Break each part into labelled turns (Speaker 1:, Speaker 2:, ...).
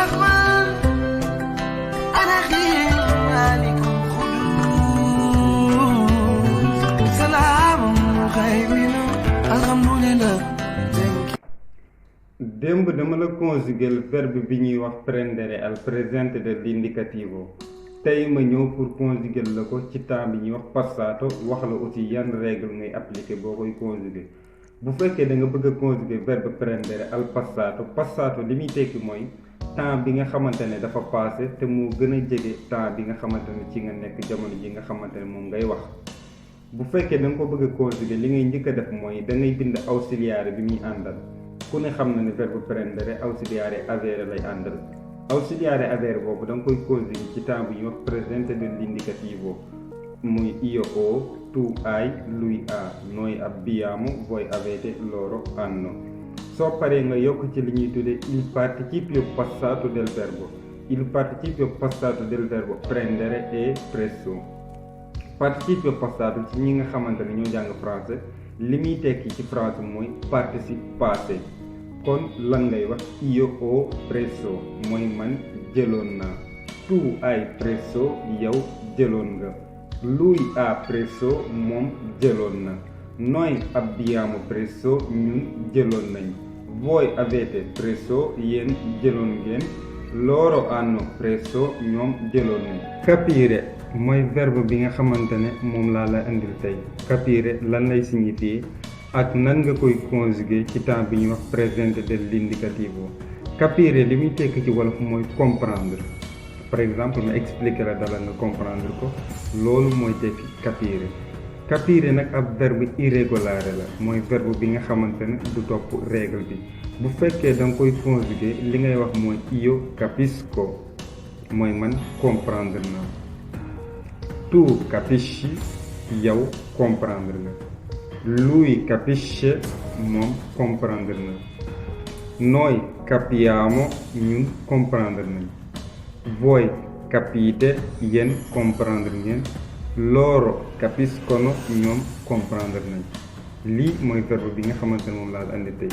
Speaker 1: الرحمن أنا خير مالكم خلود سلام خير الحمد لله.
Speaker 2: démb dama la conjuguer verbe bi ñuy wax prendere al presente dell'indicativo. tey ma ñëw pour conjuguer la ko ci temps bi ñuy wax passato, wax la aussi yan règle ngay appliquer boo koy conjuguer. bu fekkee da nga bëgg a conjuguer verbe prendere al passato li muy tekki mooy temps bi nga xamante ne dafa passé te mu gën a jege temps bi nga xamante ne ci nga nekk jamono ji nga xamante ne moom ngay wax. bu fekkee da nga ko bëgg a conjuguer li ngay njëkk a def mooy da ngay bind ausiliare bi muy àndal. ku ne xam na ne verbe prendere ausiliare avere lay àndal. ausiliare avere boobu da nga koy conjuguer ci temps bi ñuy wax presente dell'indicativo muy io ho, tu hai, lui ha, noi abbiamo, voi avete, loro hanno. soo paree nga yokk ci li ñuy tuddee il participio passato del verbo. il participio passato del verbo prendere è presso. participio passato ci ñi nga xamante ne ñoo jàng français li muy tekki ci français mooy participe passé. kon lan ngay wax io ho preso mooy man jëloon naa. tu hai preso yow jëloon nga. lui ha preso moom jëloon na. noi abbiamo preso ñun jëloon nañ. voi avete preso yéen jëloon ngeen. loro hanno preso ñoom jëloon nañ. capire mooy verbe bi nga xamante ne moom laa la indil tey. capire lan lay signifier ak nan nga koy conjuguer ci temps bi ñuy wax presente dell'indicativo. capire li muy tekk ci wolof mooy comprendre. par exemple ma expliquer la dala nga comprendre ko, loolu mooy tekki capire. capire nag ab verbe irregolare la, mooy verbe bi nga xamante ne du topp règle bi. bu fekkee da nga koy conjuguer li ngay wax mooy io capisco mooy man comprendre na. tu capisci yow comprendre nga. lui capisce moom comprendre na. noi capiamo ñun comprendre nañ. voi capite yéen comprendre ngeen. loro capiscono ñoom comprendre nañ. lii mooy verbe bi nga xamante ne moom laa la indi tey.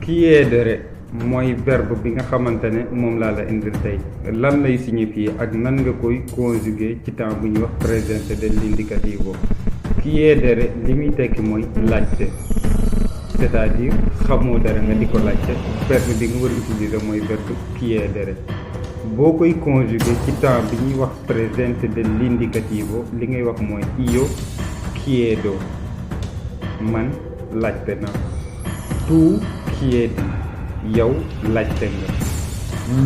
Speaker 2: chiedere mooy verbe bi nga xamante ne moom laa la indil tey. lan lay signifier ak nan nga koy conjuguer ci temps bu ñuy wax presente dell'indicativo. chiedere li muy tekki mooy laajte, c'est-à-dire xamoo dara nga di ko laajte. verbe bi nga war a utiliser mooy verbe chiedere. boo koy conjuguer ci temps bi ñuy wax presente dell'indicativo li ngay wax mooy io chiedo man laajte na. tu chiedi yow laajte nga.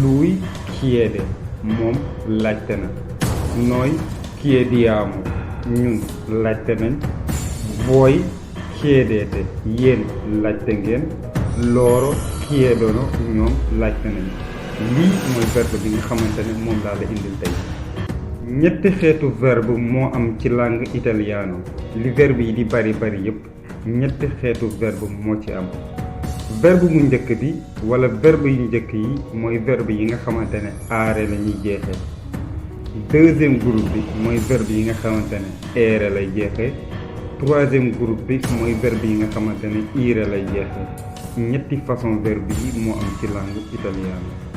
Speaker 2: lui chiede moom laajte na. noi chiediamo ñun laajte nañ. voi chiedete yéen laajte ngeen. loro chiedono ñoom laajte nañ. lii mooy verbe bi nga xamante ne moom laa la indil tey. ñetti xeetu verbe moo am ci langue italiano. li verbe yi di bari yépp ñetti xeetu verbe moo ci am. verbe mu njëkk bi wala verbe yu njëkk yi mooy verbe yi nga xamante ne are la ñuy jeexee. deuxième groupe bi mooy verbe yi nga xamante ne ere lay jeexee. troisième groupe bi mooy verbe yi nga xamante ne ire lay jeexee. ñetti façon verbe yi moo am ci langue italiano.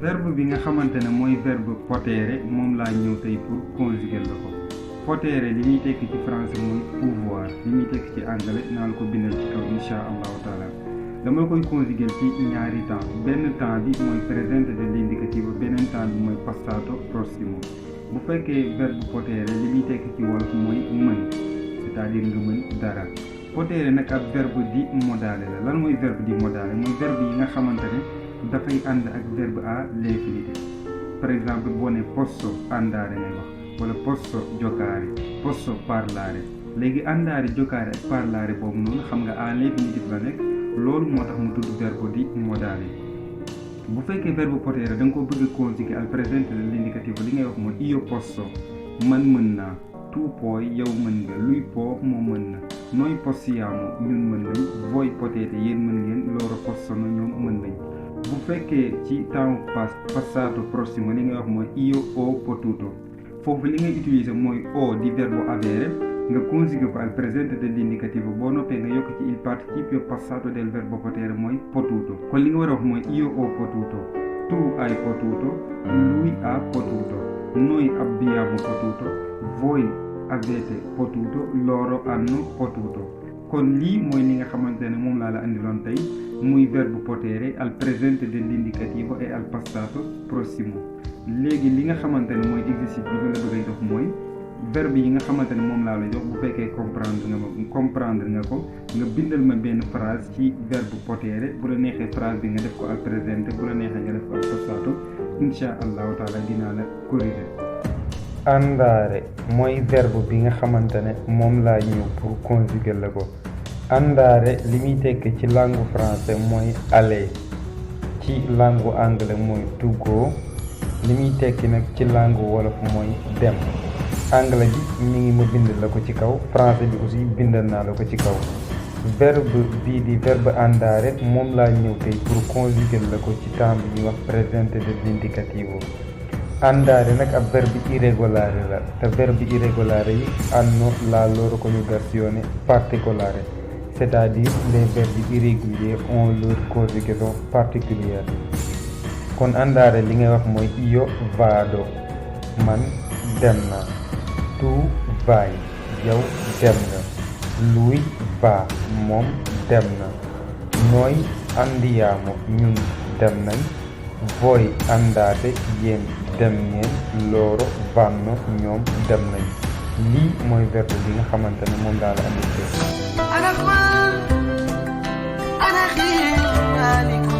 Speaker 2: verbe bi nga xamante ne mooy verbe potere moom laa ñëw tey pour conjuguer la ko. potere li muy tekki ci français mooy pouvoir, li muy tekki ci anglais naa la ko bindal ci kaw insha allahu taala. dama la koy conjuguer ci ñaari temps. benn temps bi mooy presente dell'indicativo, beneen temps bi mooy passato prossimo. bu fekkee verbe potere li muy tekki ci wolof mooy mën, c'est-à-dire nga mën dara. potere nag ab verbe di modale la. lan mooy verbe di modale? mooy verbe yi nga xamante ne dafay ànd ak verbe à l'infinité. par exemple boo ne posso andare ngay wax, wala posso giocare, posso parlare. léegi andare giocare ak parlare boobu noonu xam nga à l'infinitif la nekk, loolu moo tax mu tudd verbe di modale. bu fekkee verbe potere da nga ko bëgg a conjuguer al presente dell'indicativo li ngay wax mooy io posso man mën naa. tu puoi yow mën nga. lui può moom mën na. noi possiamo ñun mën nañ. voi potete yéen mën ngeen. loro possono ñoom mën nañ. bu fekkee ci temps passato prossimo li ngay wax mooy io ho potuto. foofu li ngay utiliser mooy o di verbe avere nga conjuguer ko al presente dell'indicativo. boo noppee nga yokk ci il participio passato del verbo potere mooy potuto. kon li nga war a wax mooy io ho potuto. tu hai potuto, lui ha potuto, noi abbiamo potuto, voi avete potuto, loro hanno potuto. kon lii mooy li nga xamante ne moom laa la andiloon tey muy verbe potere al presente dell'indicativo e al passato prossimo. léegi li nga xamante ne mooy exercice bi ma la bëgg a jox mooy verbe yi nga xamante ne moom laa la jox bu fekkee comprendre nga ko nga bindal ma benn phrase ci verbe potere. bu la neexee phrase bi nga def ko al presente, bu la neexee nga def ko al passato. insha allahu taala dinaa la corriger. andare mooy verbe bi nga xamante ne moom laa ñëw pour conjuguer la ko. andare li muy tekk ci langue français mooy aller, ci langue anglais mooy to go, li muy tekki nag ci langue wolof mooy dem. anglais bi mi ngi ma bind la ko ci kaw, français bi aussi bindal naa la ko ci kaw. verbe bii di verbe andare moom laa ñëw tey pour conjuguer la ko ci temps bi ñuy wax presente dell'indicativo. andare nag ab verbe irregolare la, te verbi irregolari yi hanno la loro coniugazione particolare, c'est-à-dire les verbes irréguliers ont leur conjugaison particulière. kon andare li ngay wax mooy io vado, man dem na. tu vai, yow dem nga. lui va, moom dem na. noi andiamo, ñun dem nañ. voi andate, yéen dem ngeen. loro vanno, ñoom dem nañ. lii mooy verbe bi nga xamante ne moom laa la andi.
Speaker 1: أنا أخوان أنا خير مالك